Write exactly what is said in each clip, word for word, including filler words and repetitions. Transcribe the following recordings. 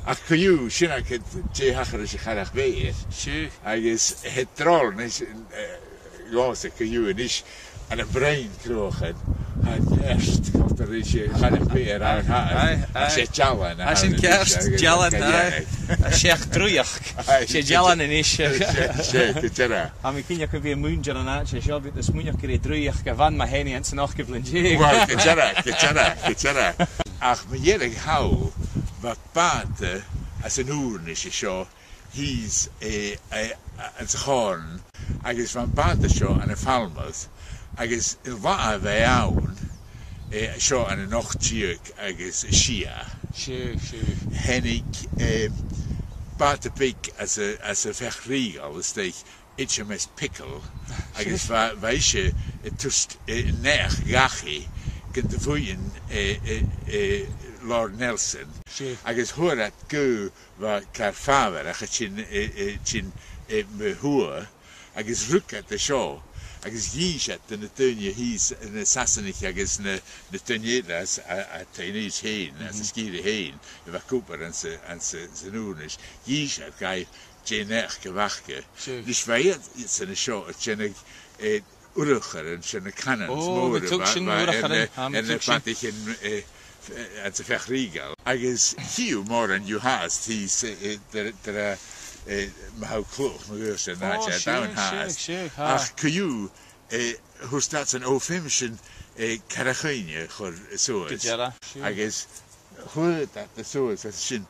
Ach co-dhiù, sin agad dè thachair ris a' Chailleach Bheithe. Seadh. Agus tha e drol, a-nis, eh, dhòmhsa co-dhiù, a-nis, ann am broinn cruachan, tha neart coltach ris a' Chailleach Bheithe air an taobh. Aye, aye. Ach 's e dealan a th' ann a-nis, agus dealan, aye. Ach 's e dealan a-nis. 'S e, 's e, gu dearbh. Tha mi cinnteach gum bi muinntir an àite seo, bidh iad a' smaoineachadh gur e draoidheachd a bh' ann mu theine anns an ochdamh linn deug. Uill, gu dearbh, gu dearbh, gu dearbh. Ach mu dheireadh thall, bha bàta às an fhìor-nis seo shìos, eh, eh, anns a' Chòrn, agus bha am bàta seo ann am Falmouth, agus an latha a bha e ann, eh, seo ann an ochd deug agus a sia. Seadh, seadh. Thàinig, eh, bàta beag às a', às a' Bheachd Rìoghail, is dòcha, H M S Pickle, agus bha, bha ise a' toirt, eh, naidheachd dhachaigh gun do bhuineadh, eh, eh, eh, Lord Nelson, agus fhuair iad gaoth bha car fàbharach a' tighinn, eh, eh, tighinn, eh, mu thuath, agus rug iad an seo, agus dh'inns iad do na daoine shìos, na Sasannaich agus na, na daoine eile às, a, a, taigh-nighean fhèin, às an sgìre fhèin, a bha ag obair anns a', anns a', san fhìor-nis, dh'inns iad dhaibh dè an naidheachd a bh' aca. Seadh. Nis bha iad, iadsan an seo a' dèanamh, eh, urcharan, sin na cannons mòra, bha, bha air na, air na bàtaichean, eh, eh, anns a' Bheachd Rìoghail. Agus chì thu mòran dhiubh fhathast, tha, eh, eh, dar, dar, eh, ma tha thu a' cluich, ma ghabhas tu an àite, tha iad ann fhathast. Ach co-dhiù, eh, thuirt iadsan, o, feumaidh sinn, eh, car-a-chuimhne a chur suas. Gu dearbh, seadh. Agus chuir iad e suas às a sin.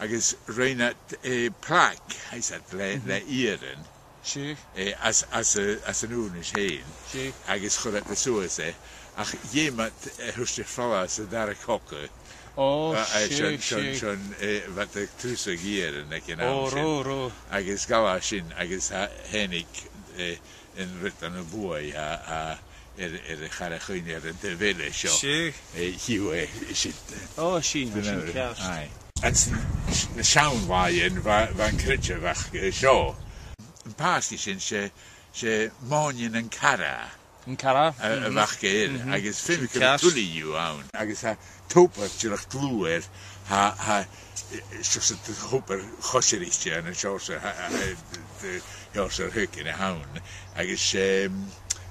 Agus rinn iad, eh, plaque, tha fhios agad, le, le iarainn. Seadh. Eh, às, às a', às an fhìor-nis fhèin. Seadh. Agus chuir iad e suas e. Ach dh'fheumadh iad, eh, thuirt e, falbh san dara cogadh. O, eh, eh, seadh, seadh. Sin, sin, eh, bha iad a' trusadh iarainn aig an àm sin. O, ro, ro. Agus ghabh e sin, agus tha, thàinig, eh, an rud ann am buaidh, a, a, air, air a' char-a-chuimhne air an taobh eile seo. Seadh. Eh, chì thu e, sin. O, sin, sin ceart. Aye. Anns na, na seann làithean, bha, bha an creideamh aca, eh, seo. Am pàiste sin, 's e, 's e mòine nan cara. An cara? A, a bh' aca air, agus feumaidh gun robh tuilleadh dhiubh ann. Agus tha tobar dìreach dlùth air, tha, tha, eh, seòrsa de thobar choisrichte ann an seòrsa, tha, tha, eh, de sheòrsa air choreigin a th' ann. Agus, em,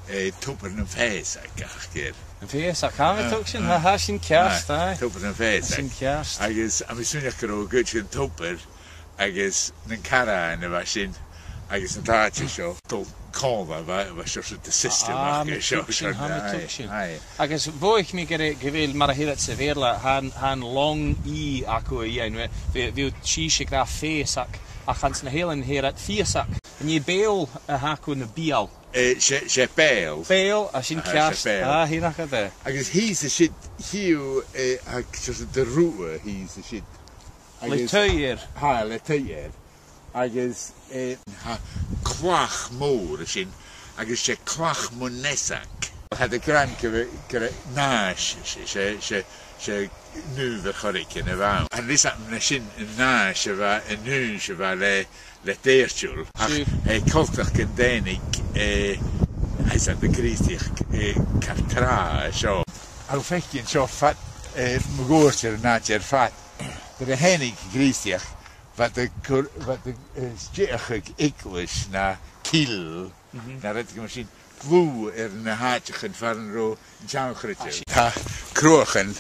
eh, tobar nam feusag aca air. Nam feusag, tha mi a' tuigsinn, tha, tha sin ceart, aye. Tobar nam feusag. Tha sin ceart. Agus tha mi a' smaoineachadh gun robh cuid den tobar agus nan caran a bha sin, agus an t-àite seo, dol còmhla, bha, bha seòrsa de system aca seo. Tha mi a' tuigsinn, tha mi a' tuigsinn. Aye, aye. Agus mhothaich mi gur e, gu bheil, mar a their iad sa Bheurla, tha an, tha an long E aca a dhèanamh, bha, bha sibhse ag ràdh feusag, ach anns na h-Eileanan their iad fiasag. An e beul a th' aca no beul? Eh, 's e, 's e beul. Beul, a sin ceart. Aha, 's e beul. Ah, sin agad e. Agus shìos an siud, chì thu, eh, tha seòrsa de rubha shìos an siud. Le taigh air. Tha, le taigh air. Agus, eh, tha clach mòr an sin, agus 's e clach mun fheusag. Tha iad ag ràdh gu bheil, gu bheil an aois, 's e, 's e, 's e, 's e naomh air choreigin a bh' ann. Chan eil fhios agam an e sin an aois a bha, an aois a bha le, le Deirteal. Ach, eh, coltach gun tàinig, eh, tha fhios agad, na Crìosdaidhean, eh, car tràth an seo. Tha thu a' faicinn seo fad, eh, mun cuairt air an àite air fad. Nuair a thàinig na Crìosdaidhean, bha iad a' cur, bha iad a', eh, stèidheachadh eaglais no cill, no rudeigin mar sin, dlùth air na h-àiteachan far an robh an t-seann chreideamh. Tha cruachan,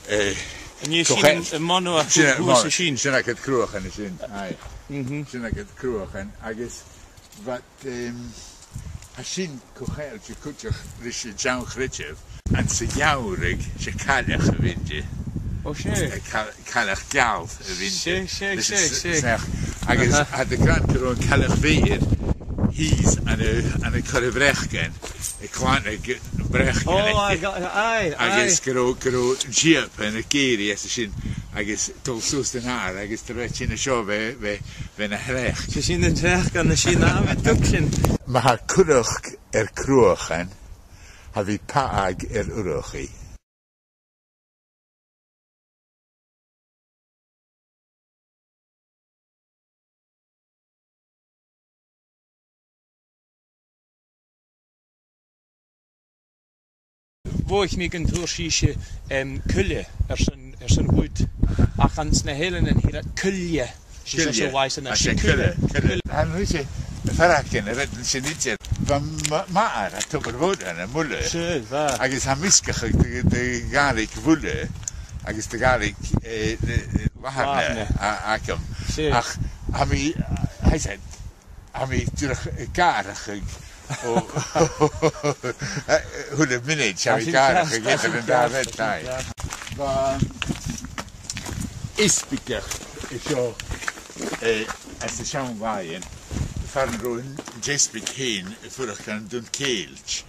eh, an e sin a' mhonadh a chuir shuas an sin? Sin agad cruachan an sin, aye. Sin agad cruachan, agus bha, em, tha sin co-cheangailte cuideachd ris an t-seann chreideamh, anns a' gheamhradh, 's e cailleach a bh' innte. O, 's e. Eh, ca-, cailleach geal a bh' innte. 'S e, 's e, 's e, 's e. Agus tha iad ag ràdh gun robh an Cailleach Bheithe shìos ann an, ann an Corra Bhreacain, a' clann aig a' bhreacain. O, aye, aye, aye. Agus gun robh, gun robh an t-siabann ag èirigh às a sin, agus dol suas dhan adhar, agus do bha e a' tighinn an seo, bha, bha, bha na treacan. 'S e sin na treacan, 's e sin, tha mi a' tuigsinn. Ma tha currac air cruachan, cha bhi pathadh air urchaidh. Mhothaich mi gun tuirt sibhse, em, coille airson, airson wood. Ach anns na h-Eileanan, tha iad ag ràdh coille. 'S e sin, 's e, Coille. Bha sin, 's e, coille. Coille. Coille. Tha mi a' smaoineachadh, fear againn a rinn sin idir. Bha m-, m' athair à Tobar Mhoire ann am Muile. Seadh, bha. Agus tha mi a' smaoineachadh de, de Ghàidhlig Mhuile, agus de Ghàidhlig, eh, eh, eh, Latharna. Latharna. A-, agam. Seadh. Ach tha mi, eh, tha e, tha mi dìreach ag atharrachadh o, a h-uile mionaid, tha mi ag atharrachadh eadar an dà rud, aye. Bha easbaig an seo, eh, anns na seann làithean, far an robh an t-easbaig fhèin a' fuireach ann an Dùn Cèillt.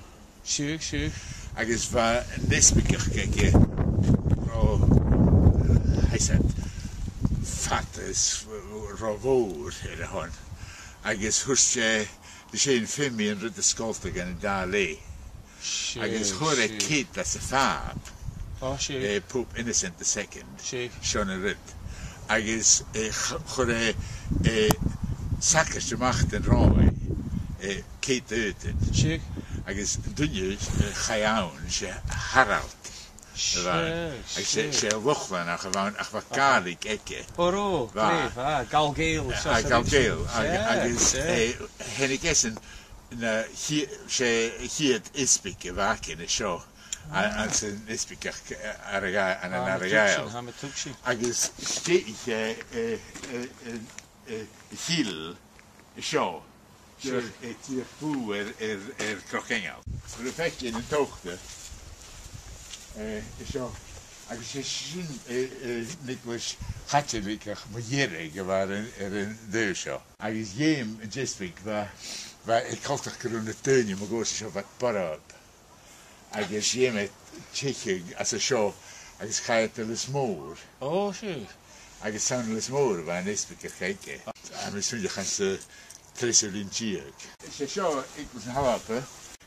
Seadh, seadh. Agus bha an easbaig aige ro, eh, tha e a' fàs fada is ro mhòr air a shon. Agus thuirt e, "Nise, feumaidh mi an rud a sgoltadh ann an dà leth." Seadh, seadh. Agus chuir e cead às a' Phàp, eh, Pope Innocent the Second, seadh, son a' rud. Agus, eh, ch-, chuir e, eh, sagairt a-mach den ròimh, eh, cead aodainn. Seadh. Agus an duine, eh, chaidh ann, 's e Harald a bh' ann. Seadh, agus 's e, seadh, 's e Lochlannach a bh' ann, ach bha Gàidhlig aige. Ò, robh, bha. Glè mhath, Gall-Ghàidheal, eh, seo, a, Gall-Ghàidheal, ag-, seadh, agus, seadh, eh, thàinig esan na chi-, 's e a' chiad easbaig a bh' againn an seo, a, anns an easbaig aig, eh, Earra-Ghàidh-, ann an Earra-Ghàidheal. Tha mi a' tuigsinn, tha mi a' tuigsinn. Agus stèidhich e, eh, eh, eh, eh, a' chill an seo. Sure. Dìreach, eh, dìreach bùth air, air, air Cnoc Aingeal. Bheil thu a' faicinn an tochd, eh, an seo? Agus 's e sin, eh, eh, an eaglais Chaitligeach mu dheireadh a bh' air an, air an taobh seo. Agus dh'fheum an t-easbaig, bha, bha e coltach gun robh na daoine mun cuairt an seo, bha iad borb. Agus dh'fheum e teicheadh às an seo agus chaidh e do Lios Mòr. Ò, seadh. Agus 's ann an Lios Mòr a bha an easbaig aige. Tha mi a' smaoineachadh anns an treas linn deug. 'S e seo Eaglais na h-Alba.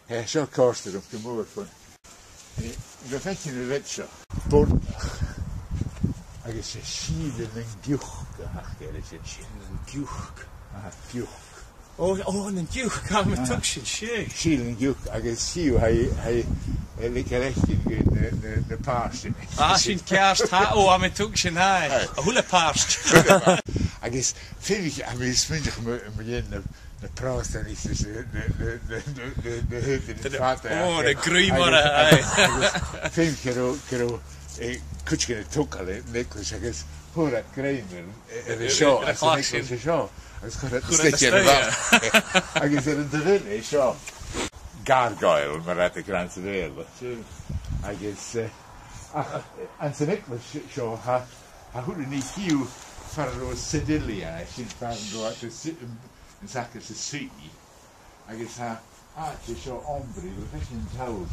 Tha seo a' còrdadh rium gu mòr fhèin. Eh, bheil thu a' faicinn an rud seo? Bornach. Agus 's e Sìl nan Giuc a th' aca air an sin. Nan Giuc. Aha, giuc. Ò, ò, nan Giuc, tha mi a' tuigsinn, seadh. Sìl nan Giuc agus sìl, tha, tha, eh, leig a leithid gu na, na, na pàistean. Ah, sin ceart, tha, ò, tha mi a' tuigsinn, tha. Aye. A h-uile pàiste. Agus feumaidh, tha mi a' smaoineachadh mu, mu dheidhinn na, na pròstanaich is na, na, na, na, na, na h-aodainn fada. Ò, na grùmair, aye. Agus, agus feumaidh gun robh, gun robh, eh, cuideigin a' togail an eaglais agus fhuair iad grèim air, air an seo, air a' chlach sin. Agus chuir iad a-steach air a' bhàta. Agus air an taobh eile seo, gargoyle, mar a tha iad ag ràdh sa Bheurla. Agus, eh, ach, anns an eaglais seo, tha, tha a h-uile nì a chì thu far an robh sedilia, sin far an robh iad a' su-, an, an sagart a' suidhe. Agus tha àite seo, Ombri, bheil thu a' faicinn an toll,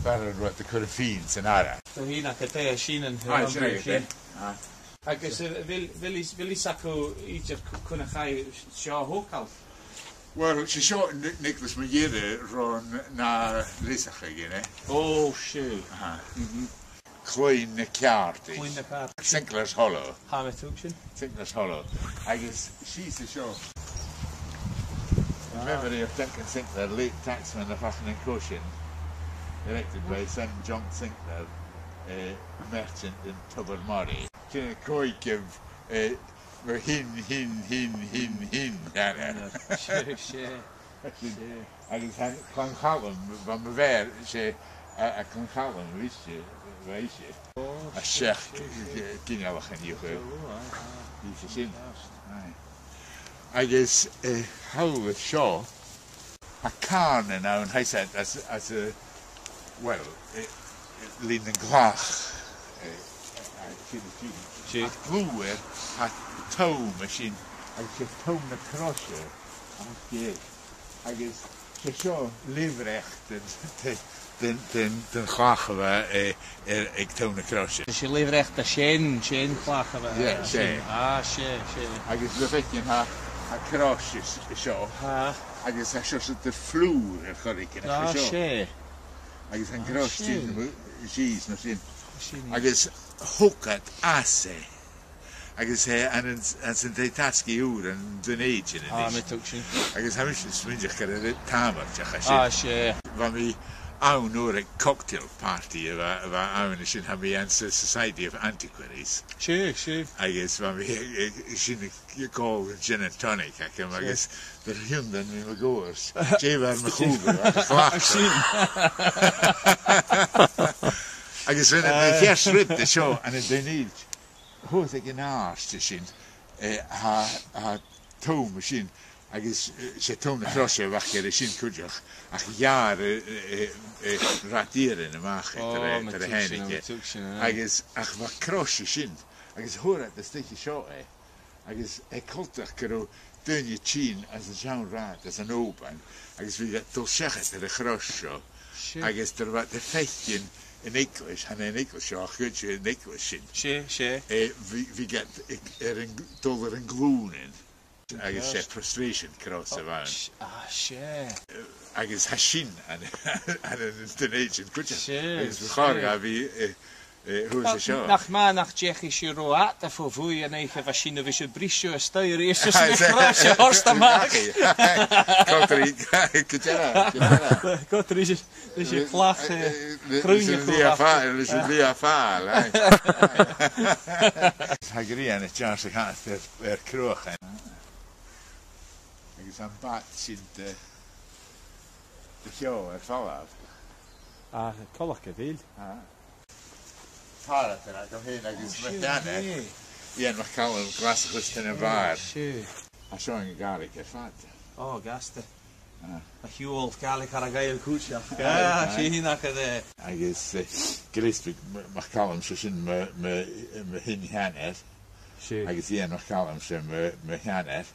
far an robh iad a' cur am fìon san àradh. Tha fìon agad, tha sin an... Aye, sin agad, aye. Agus, eh, a bheil, a bheil fhios, a bheil fhios agaibh idir c-, cuin a chaidh seo a thogail? Well, 's e seo an, an eaglais mu dheireadh ron, na leasachadh e, an e? Ò, seadh. Aha. Mhm. Cloinn na Ceàrdaich. Cloinn na Ceàrdaich. Sinclair's Hollow. Tha mi a' tuigsinn. Sinclair's Hollow. Agus sìos an seo. In memory of Duncan Sinclair, late tacksman of Achnan Coshin, erected by his son John Sinclair, eh, merchant in Tobermory. Sin an còigeamh, eh, mar shin, shin, shin, shin, shin, dana. Seadh, seadh. Agus tha Clann Chaluim, bha mo mhàthair, 's e, a, a Chlann Chaluim, bha ise, bha ise. Ò, seadh, seadh, seadh. A' seachd, eh, ginealach an-diugh. Ò, aye, aye. Bha ise sin. Aye. Agus, eh, thall air seo, tha càrn ann, tha e, às, às, eh, well, eh, eh, linn nan clach, eh, eh, sin, sin. Sin. Ach an uair sin, tha tom an sin, agus 's e tom na croise, ach, eh, Agus 's e seo leth-bhreac den, den, den, den, den chlach a bha, eh, air, aig tom na croise. 'S e leth-bhreac den sin, sin chlach a bha. Yeah, 's e. Ah, 's e, 's e. Agus bha feadhainn, tha, tha crois an seo. Tha. Agus tha seo, seo de phlùr air choreigin, ah, 's e seo. 'S e. Agus tha an crois, ah, 's e, sin, mu-, sìos mar sin. Sin. Agus thog iad às e. Agus, eh, ann an, anns an taigh-tasgaidh ùr ann an Dùn Èideann a-nis. Ah, tha mi a' tuigsinn. Agus tha mise a' smaoineachadh gur e rud tàmailteach a tha sin. Ah, 's e. Bha mi ann nuair a bha cocktail party a bha, a bha ann an sin, tha mi ann sa Society of Antiquaries. Seadh, seadh. Agus bha mi, eh, eh, sin a' gabhail gin and tonic agam, agus nuair a thionndaidh mi mo ghobhar, dè bha air mo chùlaibh, a' chlach. Agus bha na, na cheart rud de seo, ann an Dùn Èideann. Thuas aig an àirde sin, eh, tha, tha tonn mar sin, agus, eh, 's e tonn na croise a bh' aca air sin cuideachd, ach gheàrr, eh, eh, eh, rathad iarainn a-mach eadar, eh, eadar a h-aon aige. Agus ach bha crois an sin, agus fhuair iad a-staigh an seo e, agus e coltach gun robh daoine a' tighinn às an t-seann rathad, às an Òban, agus bhiodh iad a' dol seachad air a' chrois seo, agus nuair a bha iad a' faicinn an eaglais, chan e an eaglais seo, ach cuid an eaglais sin. 'S e, 's e. Eh, bhi-, bhiodh iad ag, air an, dol air an glùinean, agus 's e prostration cross a bh' ann. Ah, 's e. Eh, agus tha sin ann, ann an Dùn Èideann cuideachd. 'S e, 's e. Agus bu chòir dha bhith, eh, eh, thuas an seo. Nach math nach deachaidh sibh ro fhada fo bhuaidh an oidhche a bha sin a bhios a' briseadh a-staigh a-rithist is na crois a thoirt a-mach. Codairí, gu dearbh, gu dearbh. Codairí, 's e, 's e clach, eh, eh, eh, cruinn a chur leis an bhliadhna fàil, leis an bhliadhna fàil, aye. Tha Grian a' teagasg a-mach air, air cruachan. Agus am bad sin de, de cheò air falbh. Ah, coltach gu bheil. Ah. Tàrladair agam fhìn agus mo sheanair, Iain MacCaluim, Glaschu Stinabhar. Tha seo ann an Gàidhlig air fad. Ò, gasta. Ah. A' chiùil Gàidhlig thar a' Ghàidheal cuideachd. Ah, sin agad e. Agus, eh, Gilleasbaig M-, MacCaluim, 's e sin mo, mo, mo shinn-sheanair. Agus Iain MacCaluim, 's e mo, mo sheanair.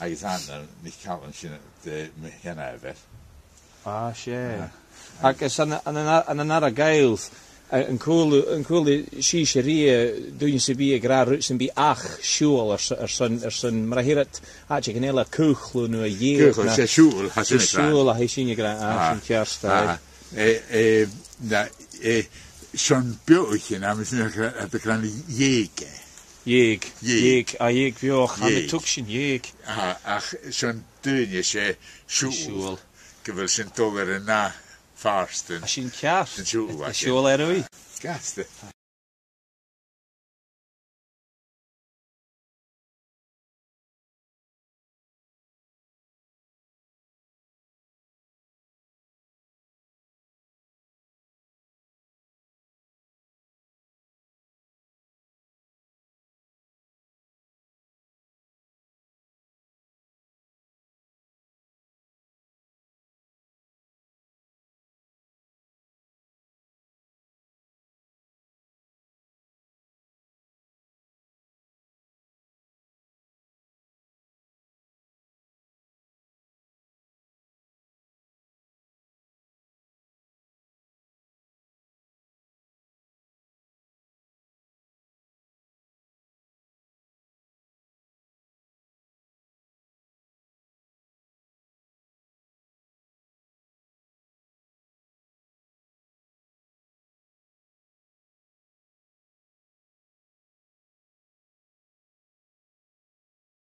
Agus Anna NicCaluim, sin de mo sheanmhair. Ah, 's e. Ah. Agus ann, ann an, ann an Earra-Ghàidheal, eh, an cuala, an cuala sibhse riamh duine sam bith ag ràdh rud sam bith ach siubhal airson, airson, airson, mar a their iad, àite gu h-àraidh, caochlù no a' gheug. Caochlù, no 's e siubhal, tha sin ag ràdh. Siubhal, tha sin ag ràdh, ah, sin ceart, aye. Eh, eh, na, eh, son beothaichean, tha mi a' smaoineachadh, tha iad ag ràdh gheug. Gheug. Gheug. Gheug, a' gheug bheothach, tha mi a' tuigsinn, gheug. Ach, ach son daoine 's e siubhal. Siubhal. Gu bheil sinn a' dol air an ath phàirt den, sin ceart, den siubhal, a' siubhal air a bhith. Gasta.